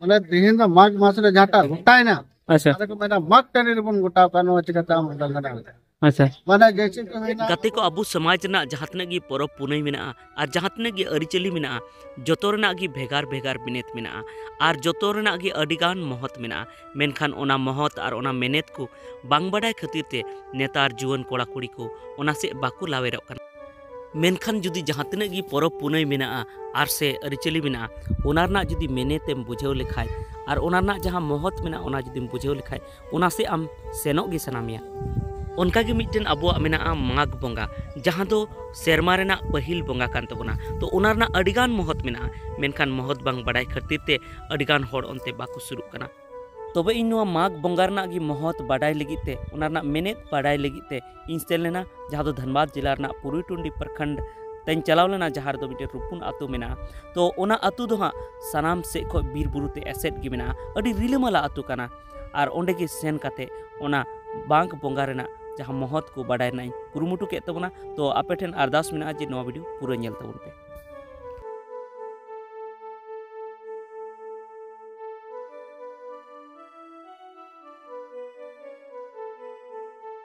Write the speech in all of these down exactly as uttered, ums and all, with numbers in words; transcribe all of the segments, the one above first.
ᱚᱱᱮ ᱛᱮᱦᱮᱧ ᱫᱚ ᱢᱟᱜᱽ ᱢᱟᱥ ᱨᱮ ᱡᱟᱦᱟᱸᱴᱟᱜ ᱜᱚᱴᱟᱭᱮᱱᱟ, ᱟᱪᱪᱷᱟ᱾ ᱟᱫᱚ ᱠᱚ ᱢᱮᱱᱟ ᱢᱟᱜᱽ ᱴᱟᱺᱰᱤ ᱨᱮᱵᱚᱱ ᱜᱚᱴᱟᱣ ᱠᱟᱜᱼᱟ, ᱱᱚᱣᱟ ᱪᱤᱠᱟᱹᱛᱮ ᱟᱢ ᱚᱱᱠᱟᱢ ᱢᱮᱱᱟ? ᱟᱪᱪᱷᱟ᱾ ᱢᱟᱱᱮ ᱡᱮᱭᱥᱮ ᱠᱤ ᱦᱩᱭᱱᱟ ᱜᱟᱛᱮ ᱠᱚ, ᱟᱵᱚ ᱥᱚᱢᱟᱡᱽ ᱨᱮᱱᱟᱜ ᱡᱟᱦᱟᱸ ᱛᱤᱱᱟᱹᱜ ᱜᱮ ᱯᱚᱨᱚᱵᱽ ᱯᱩᱱᱟᱹᱭ ᱢᱮᱱᱟᱜᱼᱟ ᱟᱨ ᱡᱟᱦᱟᱸ ᱛᱤᱱᱟᱹᱜ ᱜᱮ ᱟᱹᱨᱤᱪᱟᱹᱞᱤ ᱢᱮᱱᱟᱜᱼᱟ, ᱡᱚᱛᱚ ᱨᱮᱱᱟᱜ ᱜᱮ ᱵᱷᱮᱜᱟᱨ ᱵᱷᱮᱜᱟᱨ ᱢᱮᱱᱮᱛ ᱢᱮᱱᱟᱜᱼᱟ ᱟᱨ ᱡᱚᱛᱚ ᱨᱮᱱᱟᱜ ᱜᱮ ᱟᱹᱰᱤᱜᱟᱱ ᱢᱚᱦᱚᱛ ᱢᱮᱱᱟᱜᱼᱟ᱾ ᱢᱮᱱᱠᱷᱟᱱ ᱚᱱᱟ ᱢᱚᱦᱚᱛ ᱟᱨ ᱚᱱᱟ ᱢᱮᱱᱮᱛ ᱠᱚ ᱵᱟᱝ ᱵᱟᱰᱟᱭ ᱠᱷᱟᱹᱛᱤᱨ ᱛᱮ ᱱᱮᱛᱟᱨ ᱡᱩᱣᱟᱹᱱ ᱠᱚᱲᱟ ᱠᱩᱲᱤ ᱠᱚ ᱚᱱᱟ ᱥᱮᱫ ᱵᱟᱠᱚ ᱞᱟᱣᱮᱨᱚᱜ ᱠᱟᱱᱟ᱾ ᱢᱮᱱᱠᱷᱟᱱ ᱡᱩᱫᱤ ᱡᱟᱦᱟᱸ ᱛᱤᱱᱟᱹᱜ ᱜᱮ ᱯᱚᱨᱚᱵᱽ ᱯᱩᱱᱟᱹᱭ ᱢᱮᱱᱟᱜᱼᱟ ᱟᱨ ᱥᱮ ᱟᱹᱨᱤᱪᱟᱹᱞᱤ ᱢᱮᱱᱟᱜᱼᱟ, ᱚᱱᱟ ᱨᱮᱱᱟᱜ ᱡᱩᱫᱤ ᱢᱮᱱᱮᱛ ᱮᱢ ᱵᱩᱡᱷᱟᱹᱣ ᱞᱮᱠᱷᱟᱡ ᱟᱨ ᱚᱱᱟ ᱨᱮᱱᱟᱜ ᱡᱟᱦᱟᱸ ᱢᱚᱦᱚᱛ ᱢᱮᱱᱟᱜᱼᱟ, ᱚᱱᱟ ᱡᱩᱫᱤᱢ ᱵᱩᱡᱷᱟᱹᱣ ᱞᱮᱠᱷᱟᱡ, ᱚᱱᱟ ᱥᱮᱫ ᱟᱢ ᱥᱮᱱᱚᱜ ᱜᱮ ᱥᱟᱱᱟ ᱢᱮᱭᱟ᱾ ᱚᱱᱠᱟ ᱜᱮ ᱢᱤᱫᱴᱮᱱ ᱟᱵᱚᱣᱟᱜ ᱢᱮᱱᱟᱜᱼᱟ ᱢᱟᱜᱽ ᱵᱚᱸᱜᱟ, ᱡᱟᱦᱟᱸ ᱫᱚ ᱥᱮᱨᱢᱟ ᱨᱮᱱᱟᱜ ᱯᱟᱹᱦᱤᱞ ᱵᱚᱸᱜᱟ ᱠᱟᱱ ᱛᱟᱵᱚᱱᱟ᱾ ᱛᱚ, ᱚᱱᱟ ᱨᱮᱱᱟᱜ ᱟᱹᱰᱤᱜᱟᱱ ᱢᱚᱦᱚᱛ ᱢᱮᱱᱟᱜᱼᱟ, ᱢᱮᱱᱠᱷᱟᱱ ᱢᱚᱦᱚᱛ ᱵᱟᱝ ᱵᱟᱰᱟᱭ ᱠᱷᱟᱹᱛᱤᱨ ᱛᱮ ᱟᱹᱰᱤᱜᱟᱱ ᱦᱚᱲ ᱚᱱᱛᱮ ᱵᱟᱠᱚ ᱥᱩᱨᱩᱜ ᱠᱟᱱᱟ᱾ ᱛᱚᱵᱮ ᱤᱧ ᱱᱚᱣᱟ ᱢᱟᱜᱽ ᱵᱚᱸᱜᱟ ᱨᱮᱱᱟᱜ ᱜᱮ ᱢᱚᱦᱚᱛ ᱵᱟᱰᱟᱭ ᱞᱟᱹᱜᱤᱫ ᱛᱮ, ᱚᱱᱟ ᱨᱮᱱᱟᱜ ᱢᱮᱱᱮᱛ ᱵᱟᱰᱟᱭ ᱞᱟᱹᱜᱤᱫ ᱛᱮ ᱤᱧ ᱥᱮᱱ ᱞᱮᱱᱟ, ᱡᱟᱦᱟᱸ ᱫᱚ ᱫᱷᱟᱱᱵᱟᱫᱽ ᱡᱮᱞᱟ ᱨᱮᱱᱟᱜ ᱯᱩᱨᱩᱭᱴᱩᱱᱰᱤ ᱯᱨᱚᱠᱷᱚᱸᱰ ᱛᱮᱧ ᱪᱟᱞᱟᱣ ᱞᱮᱱᱟ, ᱡᱟᱦᱟᱸ ᱨᱮᱫᱚ ᱢᱤᱫᱴᱮᱱ ᱨᱩᱯᱩᱱ ᱟᱹᱛᱩ ᱢᱮᱱᱟᱜᱼᱟ᱾ ᱛᱚ, ᱚᱱᱟ ᱟᱹᱛᱩ ᱫᱚ ᱦᱟᱸᱜ ᱥᱟᱱᱟᱢ ᱥᱮᱫ ᱠᱷᱚᱱ ᱵᱤᱨ ᱵᱩᱨᱩ ᱛᱮ ᱮᱥᱮᱫ ᱜᱮ ᱢᱮᱱᱟᱜᱼᱟ, ᱟᱹᱰᱤ ᱨᱤᱞᱟᱹᱢᱟᱞᱟ ᱟᱹᱛᱩ ᱠᱟᱱᱟ᱾ ᱟᱨ ᱚᱸᱰᱮ ᱜᱮ ᱥᱮᱱ ᱠᱟᱛᱮ ᱚᱱᱟ ᱢᱟᱜᱽ ᱵᱚᱸᱜᱟ ᱨᱮᱱᱟᱜ ᱡᱟᱦᱟᱸ ᱢᱚᱦᱚᱛ ᱠᱚ ᱵᱟᱰᱟᱭ ᱨᱮᱱᱟᱜ ᱤᱧ ᱠᱩᱨᱩᱢᱩᱴᱩ ᱠᱮᱫ ᱛᱟᱵᱚᱱᱟ᱾ ᱛᱚ, ᱟᱯᱮ ᱴᱷᱮᱱ ᱟᱨᱫᱟᱥ ᱢᱮᱱᱟᱜᱼᱟ ᱡᱮ ᱱᱚᱣᱟ ᱵᱷᱤᱰᱤᱭᱳ ᱯᱩᱨᱟᱹ ᱧᱮᱞ ᱛᱟᱵᱚᱱ ᱯᱮ᱾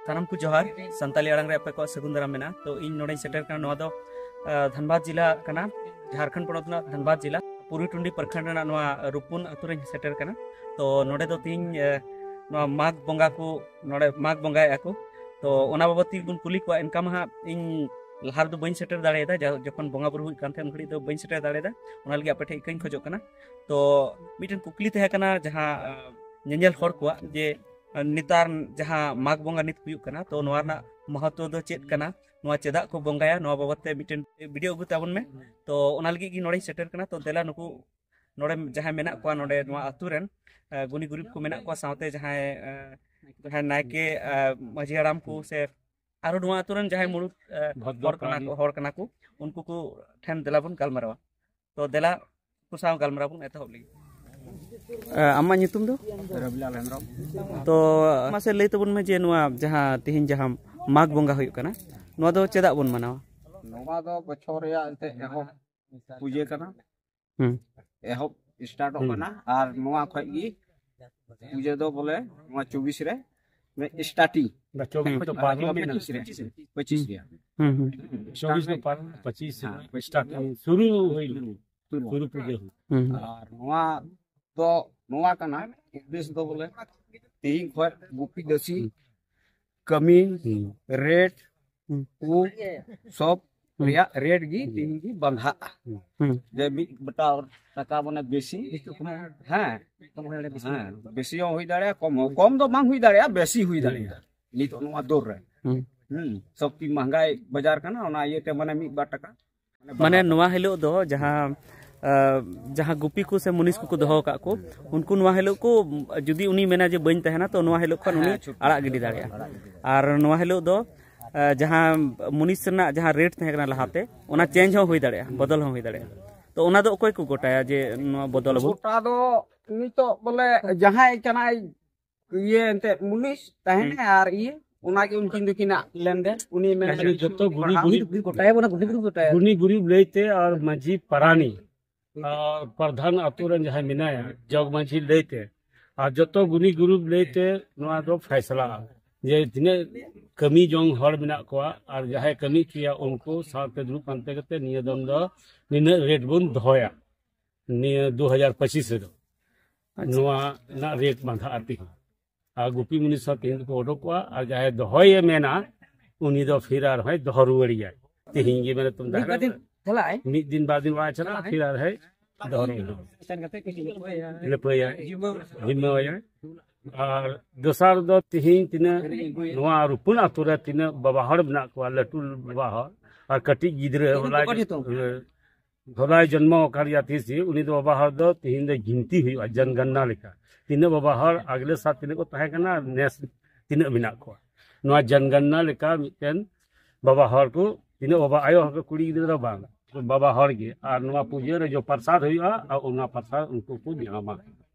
ᱥᱟᱱᱟᱢ ᱠᱚ ᱡᱚᱦᱟᱨ, ᱥᱟᱱᱛᱟᱞᱤ ᱟᱲᱟᱝ ᱨᱮ ᱟᱯᱮ ᱠᱚᱣᱟᱜ ᱥᱟᱹᱜᱩᱱ ᱫᱟᱨᱟᱢ ᱢᱮᱱᱟᱜᱼᱟ᱾ ᱛᱚ, ᱤᱧ ᱱᱚᱰᱮᱧ ᱥᱮᱴᱮᱨ ᱠᱟᱱᱟ, ᱱᱚᱣᱟ ᱫᱚ, ᱟᱸ, ᱫᱷᱟᱱᱵᱟᱫᱽ ᱡᱮᱞᱟ ᱠᱟᱱᱟ, ᱡᱷᱟᱲᱠᱷᱚᱸᱰ ᱯᱚᱱᱚᱛ ᱨᱮᱱᱟᱜ ᱫᱷᱟᱱᱵᱟᱫᱽ ᱡᱮᱞᱟ, ᱯᱩᱨᱩᱭᱴᱩᱱᱰᱤ ᱯᱨᱚᱠᱷᱚᱸᱰ ᱨᱮᱱᱟᱜ ᱱᱚᱣᱟ ᱨᱩᱯᱩᱱ ᱟᱹᱛᱩ ᱨᱮᱧ ᱥᱮᱴᱮᱨ ᱠᱟᱱᱟ᱾ ᱛᱚ, ᱱᱚᱰᱮ ᱫᱚ ᱛᱤᱦᱤᱧ, ᱮ, ᱱᱚᱣᱟ ᱢᱟᱜᱽ ᱵᱚᱸᱜᱟ ᱠᱚ, ᱱᱚᱰᱮ ᱢᱟᱜᱽ ᱵᱚᱸᱜᱟᱭᱮᱫᱼᱟ ᱠᱚ᱾ ᱛᱚ, ᱚᱱᱟ ᱵᱟᱵᱚᱫ ᱛᱮᱜᱮ ᱵᱚᱱ ᱠᱩᱞᱤ ᱠᱚᱣᱟ᱾ ᱮᱱᱠᱟ ᱢᱟ ᱦᱟᱸᱜ ᱤᱧ ᱞᱟᱦᱟ ᱨᱮᱫᱚ ᱵᱟᱹᱧ ᱥᱮᱴᱮᱨ ᱫᱟᱲᱮᱭᱟᱫᱟ, ᱡᱟ-, ᱡᱚᱠᱷᱚᱱ ᱵᱚᱸᱜᱟ ᱵᱩᱨᱩ ᱦᱩᱭᱩᱜ ᱠᱟᱱ ᱛᱟᱦᱮᱸᱫ, ᱩᱱ ᱜᱷᱟᱹᱲᱤᱡ ᱫᱚ ᱵᱟᱹᱧ ᱥᱮᱴᱮᱨ ᱫᱟᱲᱮᱭᱟᱫᱟ᱾ ᱚᱱᱟ ᱞᱟᱹᱜᱤᱫ ᱟᱯᱮ ᱴᱷᱮᱱ ᱤᱠᱟᱹᱧ ᱠᱷᱚᱡᱚᱜ ᱠᱟᱱᱟ᱾ ᱛᱚ, ᱢᱤᱫᱴᱮᱱ ᱠᱩᱠᱞᱤ ᱛᱟᱦᱮᱸ ᱠᱟᱱᱟ, ᱡᱟᱦᱟᱸ, ᱟᱸ, ᱧᱮᱧᱮᱞ ᱦᱚᱲ ᱠᱚᱣᱟᱜ, ᱡᱮ, ᱟᱸ, ᱱᱮᱛᱟᱨ ᱡᱟᱦᱟᱸ ᱢᱟᱜᱽ ᱵᱚᱸᱜᱟ ᱱᱤᱛ ᱦᱩᱭᱩᱜ ᱠᱟᱱᱟ, ᱛᱚ, ᱱᱚᱣᱟ ᱨᱮᱱᱟᱜ ᱢᱚᱦᱚᱛᱛᱚ ᱫᱚ ᱪᱮᱫ ᱠᱟᱱᱟ, ᱱᱚᱣᱟ ᱪᱮᱫᱟᱜ ᱠᱚ ᱵᱚᱸᱜᱟᱭᱟ, ᱱᱚᱣᱟ ᱵᱟᱵᱚᱫ ᱛᱮ ᱢᱤᱫᱴᱮᱱ ᱵᱷᱤᱰᱤᱭᱳ ᱟᱹᱜᱩ ᱛᱟᱵᱚᱱ ᱢᱮ᱾ ᱛᱚ, ᱚᱱᱟ ᱞᱟᱹᱜᱤᱫ ᱜᱮ ᱱᱚᱰᱮᱧ ᱥᱮᱴᱮᱨ ᱠᱟᱱᱟ᱾ ᱛᱚ, ᱫᱮᱞᱟ, ᱱᱩᱠᱩ ᱱᱚᱰᱮ ᱡᱟᱦᱟᱸᱭ ᱢᱮᱱᱟᱜ ᱠᱚᱣᱟ ᱱᱚᱰᱮ ᱱᱚᱣᱟ ᱟᱹᱛᱩ ᱨᱮᱱ, ᱟᱸ, ᱜᱩᱱᱤ ᱜᱩᱨᱤᱵ ᱠᱚ ᱢᱮᱱᱟᱜ ᱠᱚᱣᱟ, ᱥᱟᱶᱛᱮ ᱡᱟᱦᱟᱸᱭ, ᱟᱸ, ᱡᱟᱦᱟᱸᱭ ᱱᱟᱭᱠᱮ, ᱟᱸ, ᱢᱟᱹᱡᱷᱤ ᱦᱟᱲᱟᱢ ᱠᱚ, ᱥᱮ ᱟᱨᱚ ᱱᱚᱣᱟ ᱟᱹᱛᱩ ᱨᱮᱱ ᱡᱟᱦᱟᱸᱭ ᱢᱩᱬᱩᱫ, ᱟᱸ, ᱵᱷᱚᱫᱽᱫᱚ ᱦᱚᱲ ᱠᱟᱱᱟ ᱯᱟᱨᱟᱱᱤᱠ᱾ ᱠᱚ, ᱦᱚᱲ ᱠᱟᱱᱟ ᱠᱚ, ᱩᱱᱠᱩ ᱠᱚ ᱴᱷᱮᱱ ᱫᱮᱞᱟ ᱵᱚᱱ ᱜᱟᱞᱢᱟᱨᱟᱣᱟ᱾ ᱛᱚ, ᱫᱮᱞᱟ, ᱩᱱᱠᱩ ᱥᱟᱶ ᱜᱟᱞᱢᱟᱨᱟᱣ ᱵᱚᱱ ᱮᱛᱚᱦᱚᱵ ᱞᱮᱜᱮ᱾ ᱟᱸ, ᱟᱢᱟᱜ ᱧᱩᱛᱩᱢ ᱫᱚ? ᱨᱚᱵᱤᱞᱟᱞ ᱦᱮᱢᱵᱨᱚᱢ᱾ ᱛᱚ, ᱢᱟᱥᱮ ᱞᱟᱹᱭ ᱛᱟᱵᱚᱱ ᱢᱮ ᱡᱮ ᱱᱚᱣᱟ ᱡᱟᱦᱟᱸ ᱛᱮᱦᱮᱧ ᱡᱟᱦᱟᱸ ᱢᱟᱜᱽ ᱵᱚᱸᱜᱟ ᱦᱩᱭᱩᱜ ᱠᱟᱱᱟ, ᱱᱚᱣᱟ ᱫᱚ ᱪᱮᱫᱟᱜ ᱵᱚᱱ ᱢᱟᱱᱟᱣᱟ? ᱱᱚᱣᱟ ᱫᱚ ᱵᱚᱪᱷᱚᱨ ᱨᱮᱭᱟᱜ ᱮᱱᱛᱮᱫ ᱮᱦᱚᱵ ᱯᱩᱡᱟᱹ ᱠᱟᱱᱟ᱾ ᱦᱩᱸ᱾ ᱮᱦᱚᱵ ᱥᱴᱟᱨᱴᱚᱜ ᱠᱟᱱᱟ᱾ ᱟᱨ ᱱᱚᱣᱟ ᱠᱷᱚᱡ ᱜᱮ ᱯᱩᱡᱟᱹ ᱫᱚ ᱵᱚᱞᱮ ᱱᱚᱣᱟ ᱪᱚᱵᱵᱤᱥ ᱨᱮ ᱥᱴᱟᱨᱴᱤᱝ᱾ ᱫᱚ ᱯᱟᱨᱚᱢ ᱮᱱᱟ᱾ ᱯᱚᱸᱪᱤᱥ ᱨᱮ, ᱯᱚᱸᱪᱤᱥ ᱨᱮᱭᱟᱜ᱾ ᱦᱩᱸ ᱦᱩᱸ᱾ ᱪᱚᱵᱵᱤᱥ ᱫᱚ ᱯᱟᱨᱚᱢ, ᱯᱚᱸᱪᱤᱥ ᱨᱮ ᱥᱴᱟᱨᱴᱤᱝ ᱥᱩᱨᱩ ᱦᱩᱭ ᱞᱮᱱᱟ᱾ ᱥᱩᱨᱩ ᱯᱩᱡᱟᱹ ᱦᱩᱭ᱾ ᱦᱩᱸ ᱦᱩᱸ᱾ ᱟᱨ ᱱᱚᱣᱟ ᱫᱚ ᱱᱚᱣᱟ ᱠᱟᱱᱟ, ᱩᱫᱽᱫᱮᱥ ᱫᱚ ᱵᱚᱞᱮ ᱛᱮᱦᱤᱧ ᱠᱷᱚᱡ ᱜᱩᱯᱤ ᱫᱟᱹᱥᱤ ᱠᱟᱹᱢᱤ, ᱨᱮᱴ ᱦᱩᱸ᱾ ᱠᱚ ᱥᱚᱵ ᱨᱮᱭᱟᱜ ᱨᱮᱴ ᱜᱮ ᱛᱮᱦᱤᱧ ᱜᱮ ᱵᱟᱸᱫᱷᱟᱜᱼᱟ᱾ ᱦᱩᱸ᱾ ᱡᱮ ᱢᱤᱫ ᱵᱟᱴᱟ ᱴᱟᱠᱟ ᱢᱟᱱᱮ ᱵᱮᱥᱤ, ᱦᱮᱸ, ᱦᱮᱸ, ᱵᱮᱥᱤ ᱦᱚᱸ ᱦᱩᱭ ᱫᱟᱲᱮᱭᱟᱜᱼᱟ, ᱠᱚᱢ ᱦᱚᱸ, ᱠᱚᱢ ᱫᱚ ᱵᱟᱝ ᱦᱩᱭ ᱫᱟᱲᱮᱭᱟᱜᱼᱟ, ᱵᱮᱥᱤ ᱦᱩᱭ ᱫᱟᱲᱮᱭᱟᱜᱼᱟ ᱱᱤᱛᱚᱜ ᱱᱚᱣᱟ ᱫᱚᱨ ᱨᱮ᱾ ᱦᱩᱸ᱾ ᱦᱩᱸ, ᱥᱚᱠᱛᱤ ᱢᱟᱦᱜᱟᱭ ᱵᱟᱡᱟᱨ ᱠᱟᱱᱟ, ᱚᱱᱟ ᱤᱭᱟᱹᱛᱮ ᱢᱟᱱᱮ ᱢᱤᱫ ᱵᱟᱨ ᱴᱟᱠᱟ ᱢᱟᱱᱮ ᱱᱚᱣᱟ ᱦᱤᱞᱳᱜ ᱫᱚ ᱡᱟᱦᱟᱸ ᱟ, ᱡᱟᱦᱟᱸ ᱜᱩᱯᱤ ᱠᱚ ᱥᱮ ᱢᱩᱱᱤᱥ ᱠᱚᱠᱚ ᱫᱚᱦᱚ ᱟᱠᱟᱫ ᱠᱚ, ᱩᱱᱠᱩ ᱱᱚᱣᱟ ᱦᱤᱞᱳᱜ ᱠᱚ, ᱡᱩᱫᱤ ᱩᱱᱤ ᱢᱮᱱᱟ ᱡᱮ ᱵᱟᱹᱧ ᱛᱟᱦᱮᱱᱟ, ᱛᱚ ᱱᱚᱣᱟ ᱦᱤᱞᱳᱜ ᱠᱷᱚᱱ ᱩᱱᱤ ᱟᱲᱟᱜ ᱜᱤᱰᱤ ᱫᱟᱲᱮᱭᱟᱜᱼᱟ᱾ ᱟᱨ ᱱᱚᱣᱟ ᱦᱤᱞᱳᱜ ᱫᱚ ᱟ, ᱡᱟᱦᱟᱸ ᱢᱩᱱᱤᱥ ᱨᱮᱱᱟᱜ ᱡᱟᱦᱟᱸ ᱨᱮᱴ ᱛᱟᱦᱮᱸ ᱠᱟᱱᱟ ᱞᱟᱦᱟᱛᱮ, ᱚᱱᱟ ᱪᱮᱧᱡᱽ ᱦᱚᱸ ᱦᱩᱭ ᱫᱟᱲᱮᱭᱟᱜᱼᱟ, ᱵᱚᱫᱚᱞ ᱦᱚᱸ ᱦᱩᱭ ᱫᱟᱲᱮᱭᱟᱜᱼᱟ᱾ ᱛᱚ ᱚᱱᱟ ᱫᱚ ᱚᱠᱚᱭ ᱠᱚ ᱜᱚᱴᱟᱭᱟ ᱡᱮ ᱱᱚᱣᱟ ᱵᱚᱫᱚᱞ ᱟᱵᱚᱱ? ᱜᱚᱴᱟ ᱫᱚ ᱱᱤᱛᱚᱜ ᱵᱚᱞᱮ ᱡᱟᱦᱟᱸᱭ ᱠᱟᱱᱟᱭ ᱤᱭᱟᱹ ᱮᱱᱛᱮᱫ ᱢᱩᱱᱤᱥ ᱛᱟᱦᱮᱱᱟ ᱟᱨ ᱤᱭᱟᱹ ᱚᱱᱟᱜᱮ ᱩᱱᱠᱤᱱ ᱫᱚᱠᱤᱱᱟᱜ ᱞᱮᱱᱫᱮᱱ, ᱩᱱᱤ ᱢᱮᱱᱟ ᱡᱚᱛᱚ ᱜᱩᱱᱤ ᱜᱩᱨᱤᱵ ᱜᱚᱴᱟᱭᱟ ᱵᱚᱱᱟ, ᱜᱩᱱᱤ ᱜᱩᱨᱤᱵ ᱜᱚᱴᱟᱭᱟ᱾ ᱜᱩᱱᱤ ᱜᱩᱨᱤᱵ ᱞᱟᱹᱭᱛᱮ ᱟᱨ ᱢᱟᱹᱡᱷᱤ ᱯᱟᱨᱟᱱᱤ ᱟᱨ ᱯᱨᱟᱫᱷᱟᱱ ᱟᱛᱳ ᱨᱮᱱ ᱡᱟᱦᱟᱸᱭ ᱢᱮᱱᱟᱭᱟ ᱡᱚᱜᱽ ᱢᱟᱹᱡᱷᱤ ᱞᱟᱹᱭᱛᱮ ᱟᱨ ᱡᱚᱛᱚ ᱜᱩᱱᱤ ᱜᱩᱨᱤᱵ ᱞᱟᱹᱭᱛᱮ ᱱᱚᱣᱟ ᱫᱚ ᱯᱷᱟᱭᱥᱟᱞᱟ ᱡᱮ ᱛᱤᱱᱟᱹᱜ ᱠᱟᱹᱢᱤ ᱡᱚᱝ ᱦᱚᱲ ᱢᱮᱱᱟᱜ ᱠᱚᱣᱟ ᱟᱨ ᱡᱟᱦᱟᱸᱭ ᱠᱟᱹᱢᱤ ᱦᱚᱪᱚᱭᱟ ᱩᱱᱠᱩ ᱥᱟᱶᱛᱮ ᱫᱩᱲᱩᱵ ᱯᱟᱱᱛᱮ ᱠᱟᱛᱮ ᱱᱤᱭᱟᱹ ᱫᱚᱢ ᱫᱚ ᱱᱤᱱᱟᱹᱜ ᱨᱮᱴ ᱵᱚᱱ ᱫᱚᱦᱚᱭᱟ ᱱᱤᱭᱟᱹ ᱫᱩ ᱦᱟᱡᱟᱨ ᱯᱚᱸᱪᱤᱥ ᱨᱮᱫᱚ᱾ ᱱᱚᱣᱟ ᱨᱮᱱᱟᱜ ᱨᱮᱴ ᱵᱟᱸᱫᱷᱟᱜᱼᱟ ᱛᱮᱦᱮᱧ᱾ ᱟᱨ ᱜᱩᱯᱤ ᱢᱩᱱᱤᱥ ᱦᱚᱸ ᱛᱮᱦᱮᱧ ᱫᱚᱠᱚ ᱚᱰᱚᱠᱚᱜᱼᱟ ᱟᱨ ᱡᱟᱦᱟᱸᱭ ᱫᱚᱦᱚᱭᱮ ᱢᱮᱱᱟ ᱩᱱᱤ ᱫᱚ ᱯᱷᱤᱨ ᱟᱨᱦᱚᱸᱭ ᱫᱚᱦᱚ ᱨᱩᱣᱟᱹᱲᱮᱭᱟ᱾ ᱛᱮᱦᱮᱧ ᱜᱮ ᱢᱮᱱᱟ ᱛᱩᱢ ᱢᱤᱫ ᱵᱟᱨ ᱫᱤᱱ ᱪᱟᱞᱟᱜᱼᱟᱭ᱾ ᱢᱤᱫ ᱫᱤᱱ ᱵᱟᱨ ᱫᱤᱱ ᱚᱲᱟᱜ ᱮ ᱪᱟᱞᱟᱜᱼᱟ, ᱯᱷᱤᱨ ᱟᱨᱦᱚᱸᱭ ᱫᱚᱦᱚ ᱨᱩᱣᱟᱹᱲ᱾ ᱥᱮᱱ ᱠᱟᱛᱮ ᱠᱤᱪᱷᱩ ᱞᱟᱹᱯᱟᱹᱭᱟ᱾ ᱞᱟᱹᱯᱟᱹᱭᱟᱭ, ᱡᱤᱢᱟᱹᱣᱟᱭ᱾ ᱟᱨ ᱫᱚᱥᱟᱨ ᱫᱚ ᱛᱮᱦᱮᱧ ᱛᱤᱱᱟᱹᱜ ᱱᱚᱣᱟ ᱨᱩᱯᱩᱱ ᱟᱛᱳ ᱨᱮ ᱛᱤᱱᱟᱹᱜ ᱵᱟᱵᱟ ᱦᱚᱲ ᱢᱮᱱᱟᱜ ᱠᱚᱣᱟ, ᱞᱟᱹᱴᱩ ᱵᱟᱵᱟ ᱦᱚᱲ ᱟᱨ ᱠᱟᱹᱴᱤᱡ ᱜᱤᱫᱽᱨᱟᱹ ᱛᱤᱱᱟᱹᱜ ᱦᱚᱞᱟᱭ ᱵᱚᱠᱚᱛ ᱡᱚᱛᱚ? ᱦᱚᱞᱟᱭ ᱡᱚᱱᱢᱚ ᱟᱠᱟᱱ ᱜᱮᱭᱟ ᱛᱤᱥ ᱜᱮ, ᱩᱱᱤ ᱫᱚ ᱵᱟᱵᱟ ᱦᱚᱲ ᱫᱚ ᱛᱮᱦᱮᱧ ᱫᱚ ᱜᱤᱱᱛᱤ ᱦᱩᱭᱩᱜᱼᱟ ᱡᱚᱱᱜᱚᱱᱱᱟ ᱞᱮᱠᱟ᱾ ᱛᱤᱱᱟᱹᱜ ᱵᱟᱵᱟ ᱦᱚᱲ ᱟᱜᱞᱮ ᱥᱟᱞ ᱛᱤᱱᱟᱹᱜ ᱠᱚ ᱛᱟᱦᱮᱸ ᱠᱟᱱᱟ, ᱱᱮᱥ ᱛᱤᱱᱟᱹᱜ ᱢᱮᱱᱟᱜ ᱠᱚᱣᱟ᱾ ᱱᱚᱣᱟ ᱡᱚᱱᱜᱚᱱᱱᱟ ᱞᱮᱠᱟ ᱢᱤᱫᱴᱮᱱ ᱵᱟᱵᱟ ᱦᱚᱲ ᱠᱚ ᱛᱤᱱᱟᱹᱜ ᱵᱟᱵᱟ ᱟᱭᱳ ᱦᱚᱲ ᱠᱚ ᱠᱩᱲᱤ ᱜᱤᱫᱽᱨᱟᱹ ᱫᱚ ᱵᱟᱝ, ᱵᱟᱵᱟ ᱦᱚᱲ ᱜᱮ᱾ ᱟᱨ ᱱᱚᱣᱟ ᱯᱩᱡᱟᱹ ᱨᱮ ᱡᱚ ᱯᱨᱚᱥᱟᱫ ᱦᱩᱭᱩᱜᱼᱟ ᱟᱨ ᱚᱱᱟ ᱯᱨᱚᱥᱟᱫ ᱩᱱᱠᱩ ᱠᱚ ᱧᱟᱢᱟ᱾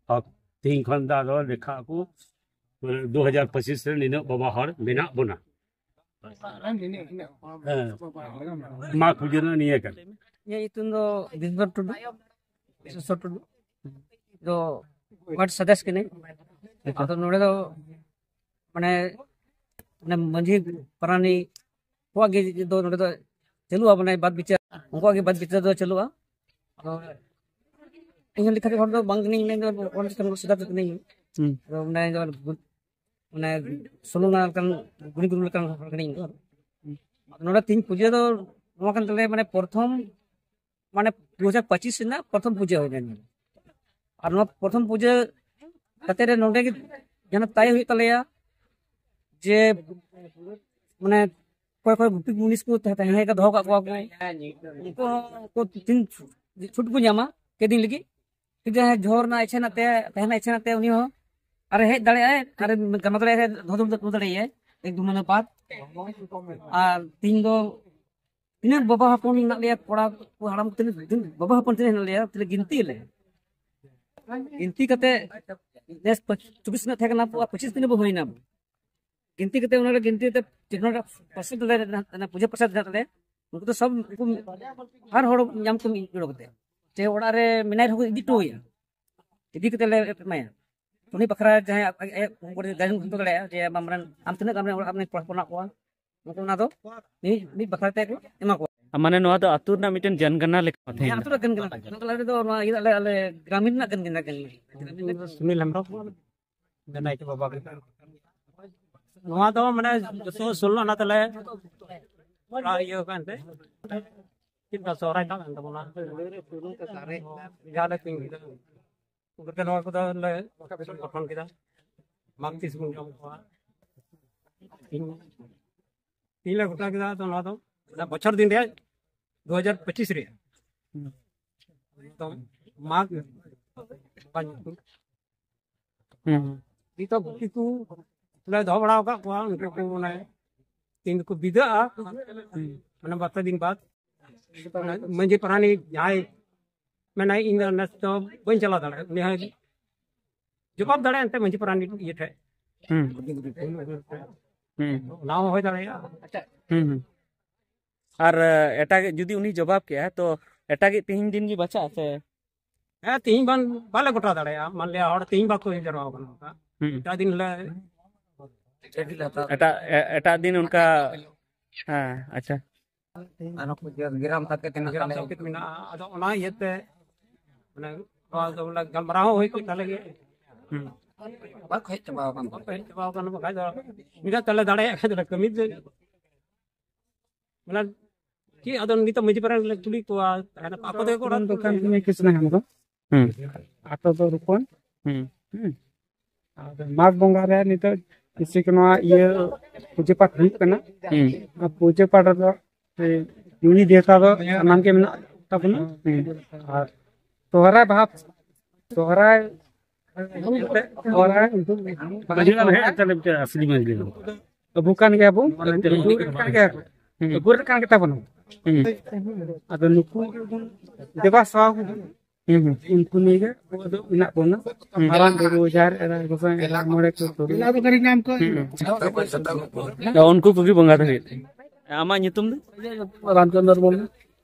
ᱦᱚᱠ ᱛᱮᱦᱮᱧ ᱠᱷᱚᱱ ᱫᱚ ᱟᱫᱚ ᱞᱮᱠᱷᱟ ᱟᱠᱚ ᱫᱩ ᱦᱟᱡᱟᱨ ᱯᱚᱸᱪᱤᱥ ᱨᱮ ᱱᱤᱱᱟᱹᱜ ᱵᱟᱵᱟ ᱦᱚᱲ ᱢᱮᱱᱟᱜ ᱵᱚᱱᱟ᱾ ᱦᱮᱸ᱾ ᱢᱟᱜᱽ ᱯᱩᱡᱟᱹ ᱨᱮᱱᱟᱜ ᱱᱤᱭᱟᱹ ᱠᱟᱱᱟ᱾ ᱤᱧᱟᱹᱜ ᱧᱩᱛᱩᱢ ᱫᱚ ᱫᱤᱱᱫᱷᱚᱨ ᱴᱩᱰᱩ, ᱥᱚᱥᱚ ᱴᱩᱰᱩ᱾ ᱫᱚ ᱣᱟᱨᱰ ᱥᱚᱫᱚᱥ ᱠᱟᱹᱱᱟᱹᱧ᱾ ᱟᱫᱚ ᱱᱚᱰᱮ ᱫᱚ ᱢᱟᱱᱮ ᱢᱟᱱᱮ ᱢᱟᱹᱡᱷᱤ ᱯᱟᱨᱟᱱᱤᱠ ᱠᱚᱣᱟᱜ ᱜᱮ ᱫᱚ ᱱᱚᱰᱮ ᱫᱚ ᱪᱟᱹᱞᱩᱜᱼᱟ, ᱢᱟᱱᱮ ᱵᱟᱫ ᱵᱤᱪᱟᱹᱨ ᱩᱱᱠᱩᱣᱟᱜ ᱜᱮ ᱵᱟᱫ ᱵᱤᱪᱟᱹᱨ ᱫᱚ ᱪᱟᱹᱞᱩᱜᱼᱟ᱾ ᱟᱫᱚ ᱤᱧ ᱦᱚᱸ ᱞᱮᱠᱷᱟ ᱦᱚᱲ ᱫᱚ ᱵᱟᱝ ᱠᱟᱹᱱᱟᱹᱧ, ᱢᱟᱱᱮ ᱫᱚ ᱚᱞ ᱪᱤᱠᱤ ᱥᱚᱫᱚᱥᱥᱚ ᱠᱟᱹᱱᱟᱹᱧ᱾ ᱦᱩᱸ᱾ ᱟᱫᱚ ᱢᱟᱱᱮ ᱫᱚ ᱢᱟᱱᱮ ᱥᱳᱞᱳ ᱟᱱᱟ ᱞᱮᱠᱟᱱ ᱜᱩᱱᱤ ᱜᱩᱨᱩ ᱞᱮᱠᱟᱱ ᱦᱚᱲ ᱠᱟᱹᱱᱟᱹᱧ ᱤᱧ ᱫᱚ᱾ ᱱᱚᱰᱮ ᱛᱤᱧ ᱯᱩᱡᱟᱹ ᱫᱚ ᱱᱚᱣᱟ ᱠᱟᱱ ᱛᱟᱞᱮᱭᱟ, ᱢᱟᱱᱮ ᱯᱨᱚᱛᱷᱚᱢ ᱢᱟᱱᱮ ᱫᱩ ᱦᱟᱡᱟᱨ ᱯᱚᱸᱪᱤᱥ ᱨᱮᱱᱟᱜ ᱯᱨᱚᱛᱷᱚᱢ ᱯᱩᱡᱟᱹ ᱦᱩᱭ ᱞᱮᱱᱟ᱾ ᱟᱨ ᱱᱚᱣᱟ ᱯᱨᱚᱛᱷᱚᱢ ᱯᱩᱡᱟᱹ ᱠᱟᱛᱮ ᱨᱮ ᱱᱚᱰᱮ ᱜᱮ ᱡᱮᱱᱚ ᱛᱟᱭ ᱦᱩᱭᱩᱜ ᱛᱟᱞᱮᱭᱟ ᱡᱮ ᱢᱟᱱᱮ ᱚᱠᱚᱭ ᱚᱠᱚᱭ ᱜᱩᱯᱤ ᱢᱩᱱᱤᱥ ᱠᱚ ᱛᱟᱦᱮᱸ ᱛᱟᱦᱮᱸ ᱠᱟᱱᱟ, ᱫᱚᱦᱚ ᱠᱟᱜ ᱠᱚᱣᱟ ᱠᱚ, ᱩᱱᱠᱩ ᱦᱚᱸ ᱩᱱᱠᱩ ᱛᱤᱱ ᱪᱷᱩᱴ ᱠᱚ ᱧᱟᱢᱟ ᱯᱮ ᱫᱤᱱ ᱞᱟᱹᱜᱤᱫ᱾ ᱡᱩᱫᱤ ᱡᱟᱦᱟᱸᱭ ᱡᱷᱚᱨ ᱨᱮᱱᱟᱜ ᱤᱪᱪᱷᱟᱹ ᱦᱮᱱᱟᱜ ᱛᱟᱭᱟ, ᱛᱟᱦᱮᱱ ᱨᱮᱱᱟᱜ ᱤᱪᱪᱷᱟᱹ ᱦᱮᱱᱟᱜ ᱛᱟᱭᱟ, ᱩᱱᱤ ᱦᱚᱸ ᱟᱨ ᱦᱮᱡ ᱫᱟᱲᱮᱭᱟᱜᱼᱟᱭ, ᱟᱨ ᱜᱟᱱᱚ ᱫᱟᱲᱮᱭᱟᱜᱼᱟᱭ, ᱫᱚᱦᱚ ᱫᱚᱦᱚ ᱫᱟᱲᱮᱭᱟᱜᱼᱟᱭ ᱮᱠ ᱫᱩ ᱢᱟᱹᱦᱱᱟᱹ ᱵᱟᱫ᱾ ᱟᱨ ᱛᱤᱦᱤᱧ ᱫᱚ ᱛᱤᱱᱟᱹᱜ ᱵᱟᱵᱟ ᱦᱚᱯᱚᱱ ᱢᱮᱱᱟᱜ ᱞᱮᱭᱟ, ᱠᱚᱲᱟ ᱠᱚ ᱦᱟᱲᱟᱢ ᱠᱚ, ᱛᱤᱱᱟᱹᱜ ᱛᱤᱱᱟᱹᱜ ᱵᱟᱵᱟ ᱦᱚᱯᱚᱱ ᱛᱤᱱᱟᱹᱜ ᱦᱮᱱᱟᱜ ᱞᱮᱭᱟ, ᱛᱤᱱᱟᱹᱜ ᱜᱤᱱᱛᱤ ᱟᱞᱮ᱾ ᱜᱤᱱᱛᱤ ᱠᱟᱛᱮ ᱱᱮᱥ ᱯᱚᱸᱪ-, ᱪᱚᱵᱵᱤᱥ ᱛᱤᱱᱟᱹᱜ ᱛᱟᱦᱮᱸ ᱠᱟᱱᱟ ᱟᱵᱚᱣᱟᱜ, ᱯᱚᱸᱪᱤᱥ ᱛᱤᱱᱟᱹᱜ ᱵᱚ ᱦᱩᱭᱱᱟ ᱟᱵᱚ᱾ ᱜᱤᱱᱛᱤ ᱠᱟᱛᱮ ᱚᱱᱟ ᱨᱮ ᱜᱤᱱᱛᱤ ᱠᱟᱛᱮ ᱡᱮᱠᱳᱱᱳ ᱯᱨᱚᱥᱟᱫ ᱞᱮ, ᱚᱱᱟ ᱯᱩᱡᱟᱹ ᱯᱨᱚᱥᱟᱫ ᱦᱮᱱᱟᱜ ᱛᱟᱞᱮᱭᱟ, ᱩᱱᱠᱩ ᱫᱚ ᱥᱚᱵ ᱩᱱᱠᱩ ᱟᱨ ᱦᱚᱲ ᱧᱟᱢ ᱠᱚ ᱢᱤᱫ ᱡᱚᱲᱚ ᱠᱟᱛᱮ, ᱡᱮ ᱚᱲᱟᱜ ᱨᱮ ᱢᱮᱱᱟᱭ ᱨᱮᱦᱚᱸ ᱠᱚ ᱤᱫᱤ ᱦᱚᱴᱚ ᱟᱭᱟ, ᱤᱫᱤ ᱠᱟᱛᱮ ᱞᱮ ᱮᱢᱟᱭᱟ᱾ ᱩᱱᱤ ᱵᱟᱠᱷᱨᱟ ᱡᱟᱦᱟᱸᱭ ᱟᱡ, ᱟᱡ, ᱟᱡ ᱜᱟᱨᱡᱮᱱ ᱠᱚ ᱫᱟᱲᱮᱭᱟᱜᱼᱟ, ᱡᱮ ᱟᱢ ᱨᱮᱱ, ᱟᱢ ᱛᱤᱱᱟᱹᱜ ᱟᱢ ᱨᱮᱱ ᱚᱲᱟᱜ ᱨᱮᱱ ᱠᱚᱲᱟ ᱦᱚᱯᱚᱱ ᱢᱮᱱᱟᱜ ᱠᱚᱣᱟ, ᱩᱱᱠᱩ ᱚᱱᱟ ᱫᱚ ᱢᱤᱫ, ᱢᱤᱫ ᱵᱟᱠᱷᱨᱟ ᱛᱮ ᱠᱚ ᱮᱢᱟ ᱠᱚᱣᱟ᱾ ᱟᱨ ᱢᱟᱱᱮ ᱱᱚᱣᱟ ᱫᱚ ᱟᱹᱛᱩ ᱨᱮᱱᱟᱜ ᱢᱤᱫᱴᱮᱱ ᱡᱟᱱᱜᱟᱱᱟ ᱞᱮᱠᱟ ᱛᱟᱦᱮᱸ ᱦᱮᱸ, ᱠᱟᱱᱟ᱾ ᱟᱹᱛᱩ ᱨᱮᱱᱟᱜ ᱜᱟᱱ ᱠᱟᱱᱟ᱾ ᱱᱚᱣᱟ ᱫᱚ ᱟᱞᱮ ᱫᱚ ᱱᱚᱣᱟ ᱤᱭᱟᱹ ᱟᱞᱮ, ᱟᱞᱮ ᱜᱨᱟᱢᱤᱱ ᱨᱮᱱᱟᱜ ᱜᱟᱱ ᱠᱟᱱᱟ, ᱜᱟᱱ ᱠᱟᱱᱟ᱾ ᱥᱩᱱᱤᱞ ᱦᱮᱢᱵᱨᱚᱢ, ᱱᱟᱭᱠᱮ ᱵᱟᱵᱟ ᱜᱮ᱾ ᱱᱚᱣᱟ ᱫᱚ ᱢᱟᱱᱮ ᱫᱩᱥᱚ ᱥᱳᱞᱞᱳ ᱟᱱᱟ ᱛᱮᱞᱮ ᱠᱚᱨᱟᱣ ᱤᱭᱟᱹ ᱠᱟᱱ ᱛᱮ, ᱪᱮᱫ ᱞᱮᱠᱟ ᱥᱚᱦᱨᱟᱭ ᱛᱟᱵ ᱮᱱ ᱛᱟᱵᱚᱱᱟ, ᱡᱟᱦᱟᱸ ᱞᱮ ᱛᱤᱸᱜᱩ ᱠᱮᱫᱟ᱾ ᱜᱚᱢᱠᱮ, ᱱᱚᱣᱟ ᱠᱚᱫᱚ ᱞᱮ ᱜᱚᱴᱷᱚᱱ ᱠᱮᱫᱟ, ᱢᱟᱜᱽ ᱛᱤᱥ ᱵᱚᱱ ᱡᱚᱢ ᱠᱚᱣᱟ᱾ ᱛᱤᱦᱤᱧ, ᱛᱤᱦᱤᱧ ᱞᱮ ᱜᱚᱴᱟ ᱠᱮᱫᱟ, ᱛᱚ ᱱᱚᱣᱟ ᱫᱚ ᱚᱱᱟ ᱵᱚᱪᱷᱚᱨ ᱫᱤᱱ ᱨᱮᱭᱟᱜ ᱫᱩ ᱦᱟᱡᱟᱨ ᱯᱚᱸᱪᱤᱥ ᱨᱮᱭᱟᱜ᱾ ᱛᱚ ᱢᱟᱜᱽ ᱵᱟᱝ ᱦᱩᱸ᱾ ᱱᱤᱛᱚᱜ ᱜᱩᱯᱤ ᱠᱚ ᱞᱮ ᱫᱚᱦᱚ ᱵᱟᱲᱟ ᱟᱠᱟᱫ ᱠᱚᱣᱟ, ᱩᱱᱠᱩ ᱠᱚ ᱢᱟᱱᱮ ᱛᱤᱦᱤᱧ ᱫᱚᱠᱚ ᱵᱤᱫᱟᱹᱜᱼᱟ, ᱢᱟᱱᱮ ᱵᱟᱨ ᱯᱮ ᱫᱤᱱ ᱵᱟᱫ᱾ ᱢᱟᱹᱡᱷᱤ ᱯᱟᱨᱟᱱᱤᱠ ᱡᱟᱦᱟᱸᱭ ᱢᱮᱱᱟᱭ, "ᱤᱧ ᱫᱚ ᱱᱮᱥ ᱫᱚ ᱵᱟᱹᱧ ᱪᱟᱞᱟᱣ ᱫᱟᱲᱮᱭᱟᱜᱼᱟ", ᱩᱱᱤ ᱦᱚᱸᱭ ᱡᱚᱵᱟᱵ ᱫᱟᱲᱮᱭᱟᱜᱼᱟ ᱮᱱᱛᱮ ᱢᱟᱹᱡᱷᱤ ᱯᱟᱨᱟᱱᱤᱠ ᱤᱭᱟᱹ ᱴᱷᱮᱡ᱾ ᱦᱩᱸ᱾ ᱦᱩᱸ᱾ ᱚᱱᱟ ᱦᱚᱸ ᱦᱩᱭ ᱫᱟᱲᱮᱭᱟᱜᱼᱟ᱾ ᱦᱩᱸ, ᱦᱩᱸ᱾ ᱟᱨ, ᱮ, ᱮᱴᱟᱜ ᱡᱩᱫᱤ ᱩᱱᱤ ᱡᱚᱵᱟᱵ ᱠᱮᱜᱼᱟ, ᱛᱚ ᱮᱴᱟᱜ ᱛᱮᱦᱮᱧ ᱫᱤᱱ ᱜᱮ ᱵᱟᱪᱷᱟᱜᱼᱟ ᱥᱮ? ᱦᱮᱸ, ᱛᱤᱦᱤᱧ ᱵᱟᱝ, ᱵᱟᱞᱮ ᱜᱚᱴᱟ ᱫᱟᱲᱮᱭᱟᱜᱼᱟ᱾ ᱢᱟᱱ ᱞᱤᱭᱟ ᱦᱚᱲ ᱛᱤᱦᱤᱧ ᱵᱟᱠᱚ ᱦᱮᱡ ᱡᱟᱨᱣᱟ ᱠᱟᱱᱟ, ᱚᱱᱠᱟ ᱦᱩᱸ᱾ ᱮᱴᱟᱜ ᱫᱤᱱ ᱞᱮ ᱮᱴᱟᱜ, ᱮ-, ᱮᱴᱟᱜ ᱫᱤᱱ ᱚᱱᱠᱟ᱾ ᱦᱮᱸ, ᱟᱪᱪᱷᱟ᱾ ᱟᱨᱦᱚᱸ ᱠᱚ ᱜᱮ-, ᱜᱮᱨᱟᱢ ᱛᱟᱠᱮ ᱛᱤᱱᱟᱹᱜ ᱜᱮᱨᱟᱢ ᱛᱟᱞᱮ ᱛᱟᱠᱮ ᱢᱮᱱᱟᱜᱼᱟ᱾ ᱟᱫᱚ ᱚᱱᱟ ᱤᱭᱟᱹᱛᱮ ᱢᱟᱱᱮ ᱱᱚᱣᱟ ᱫᱚ ᱵᱚᱞᱮ ᱜᱟᱞᱢᱟᱨᱟᱣ ᱦᱚᱸ ᱦᱩᱭ ᱠᱚᱜ ᱛᱟᱞᱮ ᱜᱮ᱾ ᱦᱩᱸ᱾ ᱵᱟᱠᱚ ᱦᱮᱡ ᱪᱟᱵᱟ ᱟᱠᱟᱱ ᱵᱟᱠᱚ ᱛᱟᱞᱮ᱾ ᱦᱮᱡ ᱪᱟᱵᱟ ᱟᱠᱟᱱ ᱵᱟᱠᱷᱟᱡ ᱫᱚ ᱢᱤᱫ ᱫᱷᱟᱣ ᱛᱮᱞᱮ ᱫᱟᱲᱮᱭᱟᱜ ᱠᱷᱟᱡ ᱫᱚᱞᱮ ᱠᱟᱹᱢᱤ ᱫᱚ᱾ ᱢᱟᱱᱮ ᱪᱮᱫ ᱟᱫᱚ ᱱᱤᱛᱚᱜ ᱢᱟᱹᱡᱷᱤ ᱯᱟᱨᱟ ᱨᱮᱞᱮ ᱠᱩᱞᱤ ᱠᱚᱣᱟ, ᱛᱟᱦᱮᱱᱟ ᱟᱠᱚ ᱛᱮᱜᱮ ᱠᱚ ᱚᱲᱟᱜ ᱫᱚᱠᱟᱱ ᱠᱚ ᱠᱷᱚᱱ ᱠᱤᱥᱱᱟ ᱦᱮᱢᱵᱨᱚᱢ᱾ ᱦᱩᱸ᱾ ᱟᱛᱳ ᱫᱚ ᱨᱩᱯᱚᱱ᱾ ᱦᱩᱸ᱾ ᱦᱩᱸ᱾ ᱟᱨ ᱢᱟᱜᱽ ᱵᱚᱸᱜᱟ ᱨᱮ ᱱᱤᱛᱚᱜ ᱡᱮᱭᱥᱮ ᱠᱤ ᱱᱚᱣᱟ ᱤᱭᱟᱹ ᱯᱩᱡᱟᱹ ᱯᱟᱴ ᱦᱩᱭᱩᱜ ᱠᱟᱱᱟ᱾ ᱦᱩᱸ᱾ ᱟᱨ ᱯᱩᱡᱟᱹ ᱯᱟᱴ ᱨᱮᱫᱚ ᱡᱩᱲᱤ ᱫᱮᱣᱛᱟ ᱫᱚ ᱥᱟᱱᱟᱢ ᱜᱮ ᱢᱮᱱᱟᱜ ᱛᱟᱵᱚᱱᱟ᱾ ᱦᱩᱸ᱾ ᱟᱨ ᱥᱚᱦᱨᱟᱭ ᱵᱟᱦᱟ, ᱥᱚᱦᱨᱟᱭ, ᱥᱚᱦᱨᱟᱭ, ᱢᱟᱹᱡᱷᱤ ᱵᱟᱵᱟ ᱦᱮᱡ ᱠᱟᱛᱮ ᱞᱮ ᱢᱤᱫᱴᱮᱱ ᱟᱥᱞᱤ ᱢᱟᱹᱡᱷᱤ ᱵᱟᱵᱟ᱾ ᱟᱵᱚ ᱠᱟᱱ ᱜᱮᱭᱟ ᱵᱚᱱ, ᱟᱵᱚ ᱨᱮᱱ ᱠᱟᱱ ᱜᱮᱭᱟ ᱠᱚ᱾ ᱦᱩᱸ᱾ ᱟᱵᱚ ᱨᱮᱱ ᱠᱟᱱ ᱜᱮ ᱛᱟᱵᱚᱱᱟ᱾ ᱦᱩᱸ᱾ ᱟᱫᱚ ᱱᱩᱠᱩ ᱫᱮᱵᱟ ᱥᱮᱵᱟ ᱠᱚ ᱦᱩᱸ, ᱦᱩᱸ᱾ ᱩᱱᱠᱩ ᱱᱤᱭᱮ ᱜᱮ ᱟᱵᱚ ᱫᱚ ᱢᱮᱱᱟᱜ ᱵᱚᱱᱟ᱾ ᱦᱩᱸ᱾ ᱢᱟᱨᱟᱝ ᱵᱩᱨᱩ, ᱡᱟᱦᱮᱨ ᱮᱨᱟ, ᱜᱚᱸᱥᱟᱭ ᱮᱨᱟ, ᱢᱚᱬᱮ ᱠᱚ ᱛᱩᱨᱩᱭ᱾ ᱦᱩᱸ᱾ ᱛᱚ ᱩᱱᱠᱩ ᱠᱚᱜᱮ ᱵᱚᱸᱜᱟ ᱫᱚ ᱦᱩᱭᱩᱜ ᱛᱟᱦᱮᱸᱫ᱾ ᱟᱢᱟᱜ ᱧᱩᱛᱩᱢ ᱫᱚ? ᱨᱟᱢᱪᱚᱸᱫᱽᱨ ᱢᱩᱨᱢᱩ᱾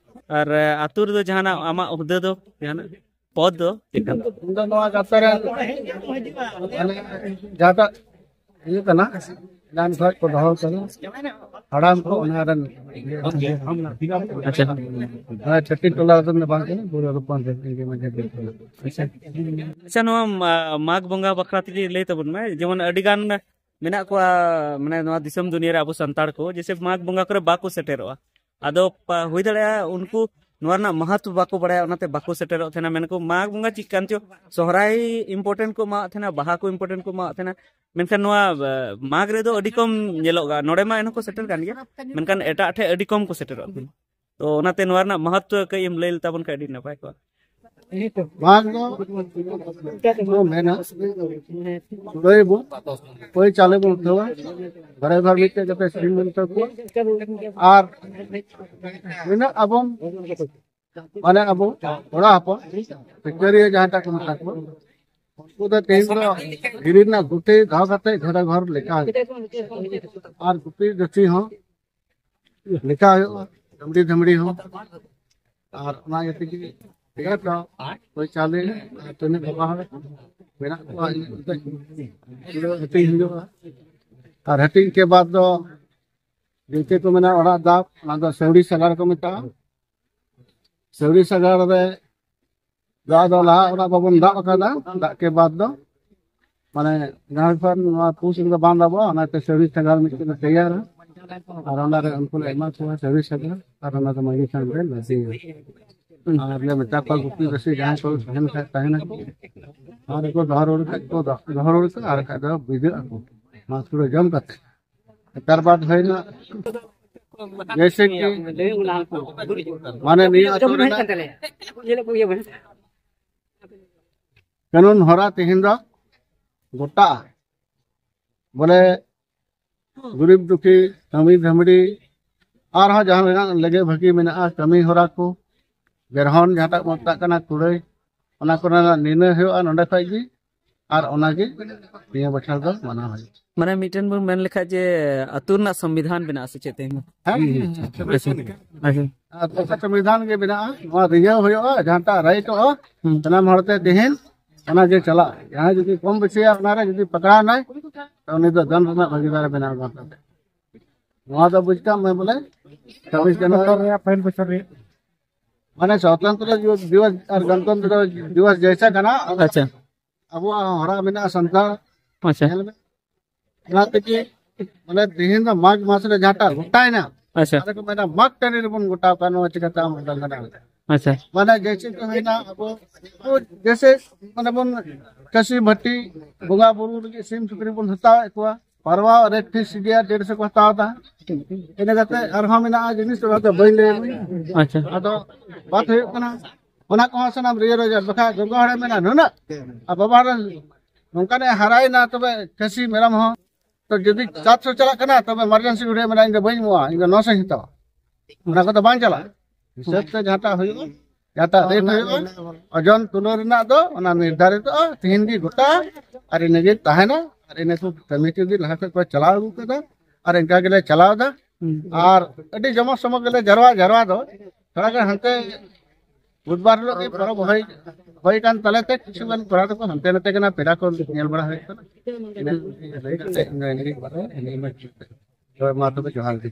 ᱟᱨ, ᱮ, ᱟᱹᱛᱩ ᱨᱮᱫᱚ ᱡᱟᱦᱟᱱᱟᱜ ᱟᱢᱟᱜ ᱦᱩᱫᱟᱹ ᱫᱚ ᱡᱟᱦᱟᱱᱟᱜ ᱯᱚᱫ ᱫᱚ ᱪᱮᱫ ᱠᱟᱱᱟ? ᱤᱧ ᱫᱚ ᱱᱚᱣᱟ ᱜᱟᱶᱛᱟ ᱨᱮ ᱢᱟᱱᱮ ᱡᱟᱦᱟᱸᱴᱟᱜ ᱤᱭᱟᱹ ᱠᱟᱱᱟ, ᱮᱱᱟᱱ ᱠᱷᱚᱱ ᱠᱚ ᱫᱚᱦᱚ ᱠᱟᱫᱟ ᱦᱟᱲᱟᱢ ᱠᱚ, ᱚᱱᱟ ᱨᱮᱱ ᱟᱪᱪᱷᱟ᱾ ᱦᱮᱸ, ᱪᱷᱟᱹᱴᱤ ᱴᱚᱞᱟ ᱨᱮᱱ ᱫᱚ ᱵᱟᱝ ᱠᱟᱱᱟ, ᱵᱩᱨᱩ ᱦᱚᱯᱚᱱ ᱥᱮᱫ ᱨᱮᱱ ᱜᱮ ᱢᱟᱹᱡᱷᱤ ᱫᱚ ᱠᱟᱱᱟ᱾ ᱟᱪᱪᱷᱟ᱾ ᱟᱪᱪᱷᱟ, ᱱᱚᱣᱟ ᱢᱟ-, ᱢᱟᱜᱽ ᱵᱚᱸᱜᱟ ᱵᱟᱠᱷᱨᱟ ᱛᱮᱜᱮ ᱞᱟᱹᱭ ᱛᱟᱵᱚᱱ ᱢᱮ, ᱡᱮᱢᱚᱱ ᱟᱹᱰᱤ ᱜᱟᱱ ᱢᱮᱱᱟᱜ ᱠᱚᱣᱟ, ᱢᱟᱱᱮ ᱱᱚᱣᱟ ᱫᱤᱥᱚᱢ ᱫᱩᱱᱤᱭᱟᱹ ᱨᱮ ᱟᱵᱚ ᱥᱟᱱᱛᱟᱲ ᱠᱚ ᱡᱮᱭᱥᱮ ᱢᱟᱜᱽ ᱵᱚᱸᱜᱟ ᱠᱚᱨᱮ ᱵᱟᱠᱚ ᱥᱮᱴᱮᱨᱚᱜᱼᱟ᱾ ᱟᱫᱚ ᱯᱟ-, ᱦᱩᱭ ᱫᱟᱲᱮᱭᱟᱜᱼᱟ ᱩᱱᱠᱩ ᱱᱚᱣᱟ ᱨᱮᱱᱟᱜ ᱢᱟᱦᱟᱛᱢ ᱵᱟᱠᱚ ᱵᱟᱲᱟᱭᱟ, ᱚᱱᱟᱛᱮ ᱵᱟᱠᱚ ᱥᱮᱴᱮᱨᱚᱜ ᱛᱟᱦᱮᱱᱟ᱾ ᱢᱮᱱᱟᱠᱚ ᱢᱟᱜᱽ ᱵᱚᱸᱜᱟ ᱪᱮᱫ ᱠᱟᱱ ᱪᱚ, ᱥᱚᱦᱨᱟᱭ important ᱠᱚ ᱮᱢᱟᱣᱟᱜ ᱛᱟᱦᱮᱱᱟ, ᱵᱟᱦᱟ ᱠᱚ important ᱠᱚ ᱮᱢᱟᱣᱟᱜ ᱛᱟᱦᱮᱱᱟ, ᱢᱮᱱᱠᱷᱟᱱ ᱱᱚᱣᱟ, ᱟ, ᱢᱟᱜᱽ ᱨᱮᱫᱚ ᱟᱹᱰᱤ ᱠᱚᱢ ᱧᱮᱞᱚᱜᱼᱟ᱾ ᱱᱚᱰᱮ ᱢᱟ ᱮᱱᱦᱚᱸ ᱠᱚ ᱥᱮᱴᱮᱨ ᱠᱟᱱ ᱜᱮᱭᱟ, ᱢᱮᱱᱠᱷᱟᱱ ᱮᱴᱟᱜ ᱴᱷᱮᱡ ᱟᱹᱰᱤ ᱠᱚᱢ ᱠᱚ ᱥᱮᱴᱮᱨᱚᱜ ᱛᱟᱦᱮᱱᱟ᱾ ᱛᱚ ᱚᱱᱟᱛᱮ ᱱᱚᱣᱟ ᱨᱮᱱᱟᱜ ᱢᱟᱦᱟᱛᱢ ᱠᱟᱹᱡ ᱮᱢ ᱞᱟᱹᱭ ᱞᱮᱛᱟᱵᱚᱱ ᱠᱷᱟᱡ ᱟᱹᱰᱤ ᱱᱟᱯᱟᱭ ᱠᱚᱜᱼᱟ᱾ ᱢᱟᱜᱽ ᱫᱚ ᱢᱮᱱᱟ, ᱥᱩᱲᱟᱹᱭ ᱵᱚᱱ, ᱚᱠᱚᱭ ᱪᱟᱣᱞᱮ ᱵᱚᱱ ᱩᱴᱷᱟᱹᱣᱟ, ᱜᱷᱟᱨᱮ ᱜᱷᱟᱨ ᱢᱤᱫᱴᱮᱡ ᱠᱟᱛᱮ ᱥᱤᱢ ᱵᱚᱱ ᱩᱴᱷᱟᱹᱣ ᱠᱚᱣᱟ᱾ ᱟᱨ ᱱᱤᱱᱟᱹᱜ ᱟᱵᱚ, ᱢᱟᱱᱮ ᱟᱵᱚ ᱠᱚᱲᱟ ᱦᱚᱯᱚᱱ, ᱥᱤᱠᱟᱹᱨᱤᱭᱟᱹ ᱡᱟᱦᱟᱸᱴᱟᱜ ᱠᱚ ᱢᱮᱛᱟ ᱠᱚᱣᱟ, ᱩᱱᱠᱩ ᱫᱚ ᱛᱮᱦᱮᱧ ᱫᱚ ᱫᱷᱤᱨᱤ ᱨᱮᱱᱟᱜ ᱜᱩᱴᱷᱤ ᱫᱚᱦᱚ ᱠᱟᱛᱮ ᱜᱷᱟᱨᱮ ᱜᱷᱟᱨ ᱞᱮᱠᱟ ᱦᱩᱭᱩᱜᱼᱟ᱾ ᱟᱨ ᱜᱩᱯᱤ ᱜᱟᱹᱪᱷᱤ ᱦᱚᱸ ᱞᱮᱠᱟ ᱦᱩᱭᱩᱜᱼᱟ, ᱰᱟᱹᱢᱲᱤ ᱰᱟᱹᱢᱲᱤ ᱦᱚᱸ᱾ ᱟᱨ ᱚᱱᱟ ᱤᱭᱟᱹ ᱛᱮᱜᱮ ᱴᱷᱤᱠ ᱜᱮᱭᱟ, ᱛᱚ ᱯᱚᱭᱥᱟᱞᱤ ᱛᱤᱱᱟᱹᱜ ᱵᱟᱵᱟ ᱦᱚᱲ ᱢᱮᱱᱟᱜ ᱠᱚᱣᱟ, ᱤᱱᱟᱹ ᱠᱚᱛᱮ ᱦᱟᱹᱴᱤᱧ ᱦᱩᱭᱩᱜᱼᱟ᱾ ᱟᱨ ᱦᱟᱹᱴᱤᱧ ᱠᱮ ᱵᱟᱫ ᱫᱚ ᱡᱮᱭᱥᱮ ᱠᱚ ᱢᱮᱱᱟ ᱚᱲᱟᱜ ᱫᱟᱵ, ᱚᱱᱟ ᱫᱚ ᱥᱟᱹᱣᱲᱤ ᱥᱟᱜᱟᱲ ᱠᱚ ᱢᱮᱛᱟᱜᱼᱟ᱾ ᱥᱟᱹᱣᱲᱤ ᱥᱟᱜᱟᱲ ᱨᱮ ᱫᱟᱜ ᱫᱚ ᱞᱟᱦᱟ ᱚᱲᱟᱜ ᱵᱟᱵᱚᱱ ᱫᱟᱵ ᱟᱠᱟᱫᱟ, ᱫᱟᱜ ᱠᱮ ᱵᱟᱫ ᱫᱚ ᱢᱟᱱᱮ ᱡᱟᱦᱟᱸ ᱠᱷᱚᱱ ᱱᱚᱣᱟ ᱯᱩᱥ ᱨᱮᱫᱚ ᱵᱟᱝ ᱫᱟᱵᱚᱜᱼᱟ, ᱚᱱᱟᱛᱮ ᱥᱟᱹᱣᱲᱤ ᱥᱟᱜᱟᱲ ᱢᱤᱫᱴᱮᱱ ᱞᱮ ᱛᱮᱭᱟᱨᱟ᱾ ᱟᱨ ᱚᱱᱟ ᱨᱮ ᱩᱱᱠᱩ ᱞᱮ ᱮᱢᱟ ᱠᱚᱣᱟ ᱥᱟᱹᱣᱲᱤ ᱥᱟᱜᱟᱲ, ᱟᱨ ᱚᱱᱟ ᱫᱚ ᱢᱟᱹᱡᱷᱤ ᱛᱷᱟᱱ ᱨᱮ ᱞᱟᱫᱮᱭᱟ᱾ ᱟᱨ ᱞᱮ ᱢᱮᱛᱟ ᱠᱚᱣᱟ ᱜᱩᱯᱤ ᱵᱟᱹᱥᱤ ᱡᱟᱦᱟᱸᱭ ᱠᱚ ᱛᱟᱦᱮᱱ ᱠᱷᱟᱡ ᱛᱟᱦᱮᱱᱟ ᱠᱚ, ᱟᱨ ᱠᱚ ᱫᱚᱦᱚ ᱨᱩᱣᱟᱹᱲ ᱠᱷᱟᱡ ᱠᱚ ᱫᱚᱦᱚ ᱨᱩᱣᱟᱹᱲ ᱠᱚ, ᱟᱨ ᱠᱷᱟᱡ ᱫᱚ ᱵᱤᱫᱟᱹᱜ ᱟᱠᱚ ᱢᱟᱜᱽ ᱥᱩᱲᱟᱹ ᱡᱚᱢ ᱠᱟᱛᱮ᱾ ᱛᱟᱨ ᱵᱟᱫ ᱦᱩᱭᱱᱟ ᱡᱮᱭᱥᱮ ᱠᱤ ᱢᱟᱱᱮ ᱱᱤᱭᱟᱹ ᱟᱹᱛᱩ ᱨᱮᱱᱟᱜ ᱠᱟᱹᱱᱩᱱ ᱦᱚᱨᱟ ᱛᱮᱦᱮᱧ ᱫᱚ ᱜᱚᱴᱟ ᱵᱚᱞᱮ ᱜᱩᱨᱤᱵ ᱫᱩᱠᱷᱤ, ᱠᱟᱹᱢᱤ ᱫᱷᱟᱹᱢᱲᱤ, ᱟᱨᱦᱚᱸ ᱡᱟᱦᱟᱸ ᱢᱮᱱᱟᱜ ᱞᱮᱜᱮ ᱵᱷᱟᱹᱜᱤ ᱢᱮᱱᱟᱜᱼᱟ, ᱠᱟᱹᱢᱤ ᱦᱚᱨᱟ ᱠᱚ, ᱜᱨᱚᱦᱚᱱ ᱡᱟᱦᱟᱸᱴᱟᱜ ᱠᱚ ᱢᱮᱛᱟᱜ ᱠᱟᱱᱟ ᱠᱩᱲᱟᱹᱭ, ᱚᱱᱟ ᱠᱚᱨᱮᱱᱟᱜ ᱱᱤᱨᱱᱚᱭ ᱦᱩᱭᱩᱜᱼᱟ ᱱᱚᱸᱰᱮ ᱠᱷᱚᱡ ᱜᱮ᱾ ᱟᱨ ᱚᱱᱟᱜᱮ ᱱᱤᱭᱟᱹ ᱵᱚᱪᱷᱚᱨ ᱫᱚ ᱢᱟᱱᱟᱣ ᱦᱩᱭᱩᱜᱼᱟ᱾ ᱢᱟᱱᱮ ᱢᱤᱫᱴᱮᱱ ᱵᱚᱱ ᱢᱮᱱ ᱞᱮᱠᱷᱟᱡ ᱡᱮ ᱟᱹᱛᱩ ᱨᱮᱱᱟᱜ ᱥᱚᱝᱵᱤᱫᱷᱟᱱ ᱵᱮᱱᱟᱜᱼᱟ ᱥᱮ ᱪᱮᱫ ᱛᱮᱦᱮᱧ ᱫᱚ? ᱦᱮᱸ? ᱟᱪᱪᱷᱟ, ᱟᱪᱪᱷᱟ᱾ ᱟᱨ ᱚᱠᱟ ᱥᱚᱝᱵᱤᱫᱷᱟᱱ ᱜᱮ ᱢᱮᱱᱟᱜᱼᱟ, ᱱᱚᱣᱟ ᱨᱤᱡᱷᱟᱹᱣ ᱦᱩᱭᱩᱜᱼᱟ, ᱡᱟᱦᱟᱸᱴᱟᱜ ᱨᱟᱭᱴᱚᱜᱼᱟ ᱦᱩᱸ᱾ ᱥᱟᱱᱟᱢ ᱦᱚᱲᱛᱮ ᱛᱮᱦᱮᱧ ᱚᱱᱟ ᱜᱮ ᱪᱟᱞᱟᱜᱼᱟ᱾ ᱡᱟᱦᱟᱸᱭ ᱡᱩᱫᱤ ᱠᱚᱢ ᱵᱮᱥᱤᱭᱟ ᱚᱱᱟᱨᱮ ᱡᱩᱫᱤ ᱯᱟᱠᱲᱟᱣ ᱮᱱᱟᱭ, ᱛᱚ ᱩᱱᱤ ᱫᱚ ᱫᱚᱱ ᱨᱮᱱᱟᱜ ᱵᱷᱟᱹᱜᱤᱫᱟᱨᱮ ᱵᱮᱱᱟᱣ ᱫᱚᱨᱠᱟᱨ᱾ ᱱᱚᱣᱟ ᱫᱚ ᱵᱩᱡᱽ ᱠᱟᱜ ᱢᱮ ᱵᱚᱞᱮ ᱪᱷᱟᱵᱵᱤᱥ ᱡᱟᱱᱩᱣᱟᱨᱤ ᱨᱮᱭᱟᱜ ᱯᱟᱹᱦᱤᱞ ᱵᱚᱪᱷᱚᱨ ᱨᱮᱭᱟᱜ ᱢᱟᱱᱮ ᱥᱚᱛᱚᱱᱛᱨᱚ ᱫᱤᱵᱚᱥ ᱟᱨ ᱜᱚᱱᱛᱚᱱᱛᱨᱚ ᱫᱤᱵᱚᱥ ᱡᱮᱭᱥᱟ ᱠᱟᱱᱟ, ᱟᱪᱪᱷᱟ᱾ ᱟᱵᱚᱣᱟᱜ ᱦᱚᱨᱟ ᱢᱮᱱᱟᱜᱼᱟ ᱥᱟᱱᱛᱟᱲ᱾ ᱟᱪᱪᱷᱟ᱾ ᱧᱮᱞ ᱢᱮ, ᱚᱱᱟ ᱛᱮᱜᱮ ᱢᱟᱱᱮ ᱛᱮᱦᱮᱧ ᱫᱚ ᱢᱟᱜᱽ ᱢᱟᱥ ᱨᱮ ᱡᱟᱦᱟᱸᱴᱟᱜ ᱜᱚᱴᱟᱭᱮᱱᱟ, ᱟᱪᱪᱷᱟ᱾ ᱟᱫᱚ ᱠᱚ ᱢᱮᱱᱟ ᱢᱟᱜᱽ ᱴᱟᱺᱰᱤ ᱨᱮᱵᱚᱱ ᱜᱚᱴᱟᱣ ᱠᱟᱜᱼᱟ, ᱱᱚᱣᱟ ᱪᱤᱠᱟᱹᱛᱮ ᱟᱢ ᱚᱸᱰᱮᱢ ᱢᱮᱱᱟ? ᱟᱪᱪᱷᱟ᱾ ᱢᱟᱱᱮ ᱡᱮᱭᱥᱮ ᱠᱤ ᱦᱩᱭᱱᱟ ᱟᱵᱚ, ᱟᱵᱚ ᱡᱮᱭᱥᱮ ᱢᱟᱱᱮ ᱵᱚᱱ ᱠᱟᱹᱥᱤ ᱵᱷᱟᱹᱴᱤ ᱵᱚᱸᱜᱟ ᱵᱩᱨᱩ ᱞᱟᱹᱜᱤᱫ ᱥᱤᱢ ᱥᱩᱠᱨᱤ ᱵᱚᱱ ᱦᱟᱛᱟᱣᱮᱫ ᱠᱚᱣᱟ, ᱯᱟᱨᱣᱟ ᱨᱮᱴ ᱯᱷᱤᱠᱥ ᱜᱮᱭᱟ, ᱰᱮᱲᱥᱚ ᱠᱚ ᱦᱟᱛᱟᱣ ᱮᱫᱟ᱾ ᱤᱱᱟᱹ ᱠᱟᱛᱮ ᱟᱨᱦᱚᱸ ᱢᱮᱱᱟᱜᱼᱟ ᱡᱤᱱᱤᱥ, ᱚᱱᱟ ᱫᱚ ᱵᱟᱹᱧ ᱞᱟᱹᱭ ᱟᱹᱜᱩᱭᱟ᱾ ᱟᱪᱪᱷᱟ᱾ ᱟᱫᱚ ᱵᱟᱛ ᱦᱩᱭᱩᱜ ᱠᱟᱱᱟ, ᱚᱱᱟ ᱠᱚᱦᱚᱸ ᱥᱟᱱᱟᱢ ᱨᱤᱭᱟᱹ ᱨᱚᱡᱟ, ᱵᱟᱠᱷᱟᱡ ᱜᱚᱜᱚ ᱦᱚᱲᱮ ᱢᱮᱱᱟ ᱱᱩᱱᱟᱹᱜ, ᱟᱨ ᱵᱟᱵᱟ ᱦᱚᱲ ᱱᱚᱝᱠᱟᱱᱮ ᱦᱟᱨᱟᱭᱮᱱᱟ, ᱛᱚᱵᱮ ᱠᱷᱟᱹᱥᱤ ᱢᱮᱨᱚᱢ ᱦᱚᱸ, ᱛᱚ ᱡᱩᱫᱤ ᱥᱟᱛᱥᱚ ᱪᱟᱞᱟᱜ ᱠᱟᱱᱟ, ᱛᱚᱵᱮ ᱮᱢᱟᱨᱡᱮᱱᱥᱤ ᱩᱰᱷᱟᱹᱣ ᱢᱮᱱᱟ, ᱤᱧ ᱫᱚ ᱵᱟᱹᱧ ᱮᱢᱚᱜᱼᱟ, ᱤᱧ ᱫᱚ ᱱᱚᱥᱚᱧ ᱦᱟᱛᱟᱣᱟ᱾ ᱚᱱᱟ ᱠᱚᱫᱚ ᱵᱟᱝ ᱪᱟᱞᱟᱜᱼᱟ᱾ ᱦᱤᱥᱟᱹᱵ ᱛᱮ ᱡᱟᱦᱟᱸᱴᱟᱜ ᱦᱩᱭᱩᱜᱼᱟ, ᱡᱟᱦᱟᱸᱴᱟᱜ ᱨᱮᱴ ᱦᱩᱭᱩᱜᱼᱟ, ᱳᱡᱚᱱ ᱛᱩᱞᱟᱹᱣ ᱨᱮᱱᱟᱜ ᱫᱚ ᱚᱱᱟ ᱱᱤᱨᱫᱷᱟᱨᱤᱛᱚᱜᱼᱟ, ᱛᱮᱦᱮᱧ ᱜᱮ ᱜᱚᱴᱟ, ᱟᱨ ᱤᱱᱟᱹᱜᱮ ᱛᱟᱦᱮᱱᱟ᱾ ᱟᱨ ᱤᱱᱟᱹ ᱠᱚ ᱠᱟᱹᱢᱤ ᱠᱚᱜᱮ ᱞᱟᱦᱟ ᱠᱷᱚᱡ ᱠᱚ ᱪᱟᱞᱟᱣ ᱟᱹᱜᱩ ᱠᱟᱫᱟ, ᱟᱨ ᱤᱱᱠᱟ ᱜᱮᱞᱮ ᱪᱟᱞᱟᱣ ᱮᱫᱟ᱾ ᱦᱩᱸ᱾ ᱟᱨ ᱟᱹᱰᱤ ᱡᱚᱢᱚᱠ ᱥᱚᱢᱚᱠ ᱜᱮᱞᱮ ᱡᱟᱨᱣᱟ, ᱡᱟᱨᱣᱟ ᱫᱚ ᱛᱷᱚᱲᱟ ᱜᱟᱱ ᱦᱟᱱᱛᱮ ᱵᱩᱫᱷᱵᱟᱨ ᱦᱤᱞᱳᱜ ᱜᱮ ᱯᱚᱨᱚᱵᱽ ᱦᱩᱭ, ᱦᱩᱭ ᱠᱟᱱ ᱛᱟᱞᱮ ᱛᱮ ᱠᱤᱪᱷᱩ ᱜᱟᱱ ᱠᱚᱲᱟ ᱫᱚᱠᱚ ᱦᱟᱱᱛᱮ ᱱᱟᱛᱮ ᱠᱟᱱᱟ, ᱯᱮᱲᱟ ᱠᱚ ᱧᱮᱞ ᱵᱟᱲᱟ ᱦᱩᱭᱩᱜ ᱠᱟᱱᱟ᱾ ᱤᱱᱟᱹ ᱠᱚᱜᱮ ᱞᱟᱹᱭ ᱠᱟᱛᱮ ᱤᱧ ᱫᱚ ᱤᱱᱟᱹᱜᱤᱧ ᱵᱟᱲᱟᱭᱟ, ᱤᱱᱟᱹᱜᱤᱧ ᱢᱟ᱾ ᱦᱳᱭ, ᱢᱟ ᱛᱚᱵᱮ ᱡᱚᱦᱟᱨ ᱜᱮ᱾